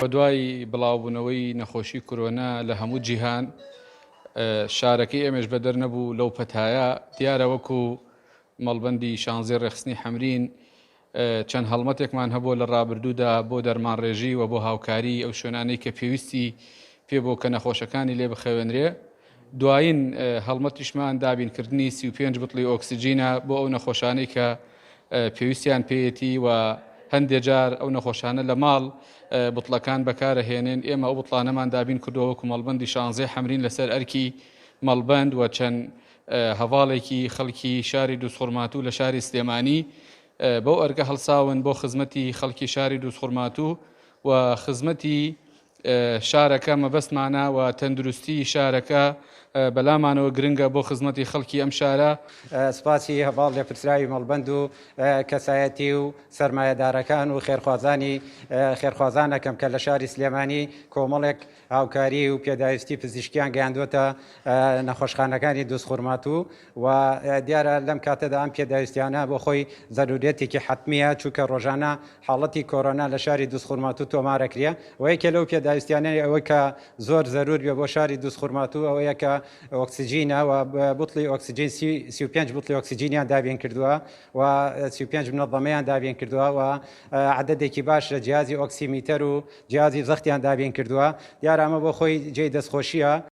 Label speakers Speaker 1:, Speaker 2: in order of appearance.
Speaker 1: بەدوای بڵاوبوونەوەی نەخۆشی کۆرۆنا لە هەموو جیهان، شارەکەی ئێمەش بەدەر نەبوو لەو پەتایە. دیارە وەکو مەڵبەندی شانزەی ڕێکخستنی حەمرین چەند هەڵمەتێکمان هەبووە لە ڕابردوودا بۆ دەرمانڕێژی و بۆ هاوکاری ئەو شوێنانەی کە پێویستی پێ بۆ کە نەخۆشەکانی لێ بخەوێنرێ. دوایین هەڵمەتیشمان دابینکردنی 35 بتڵی ئۆکسجینە بۆ ئەو نەخۆشانەی کە پێویستیان پێیەتی و هەندێ جار ئەو نەخۆشانە لە ماڵ بتڵەکان بەکارەهێنێن، ئێمە ئەو بتڵانەمان دابین کردووە وەکو مەڵبەندی شانزەی حەمرین لەسەر ئەرکی مەڵبەند و چەند هەڤاڵێکی خەڵکی شاری دووزخورماتوو لە شاری سلێمانی بەو ئەرکە هەڵساون بۆ خزمەتی خەڵکی شاری دووزخورماتوو و خزمەتی شارەکە مەبەستمانە و تەندروستی شارەکە بەلامانەوە گرنگە بۆ خزمەتی خەڵکی ئەم شارە.
Speaker 2: سوپاسی هەڤاڵ لێپرسراوی مەڵبەند و کەسایەتی و سەرمایەدارەکان و خێرخوازانی خێرخوازان ئەکەم کە لە شاری سلێمانی کۆمەڵێک هاوکاری و پێداویستی پزیشکیان گەیاندووەتە نەخۆشخانەکانی دوزخورماتوو و دیارە لەم کاتەدا ئەم پێداویستیانە بۆ خۆی زەروریەتێکی حەتمیە چونکە ڕۆژانە حاڵەتی کۆرۆنا لە شاری دوزخورماتوو تۆمارەکرێ و یەکێ لەو پێداویستیانەی ئەوەی کە زۆر زەرور بێ بۆ شاری دوزخورماتوو ئەوەیە کە ئۆکسجینە و بوتڵی ئۆکسجین 35 بوتڵی ئۆکسجینیان دابین کردووە و 35 منەظەمەیان دابین کردووە و عەدەدێکی باش لە جیازی ئۆکسیمیتەر و جیازی زەختیان دابین کردووە دیارە ئەمە بۆ خۆی جێی دەستخۆشیە.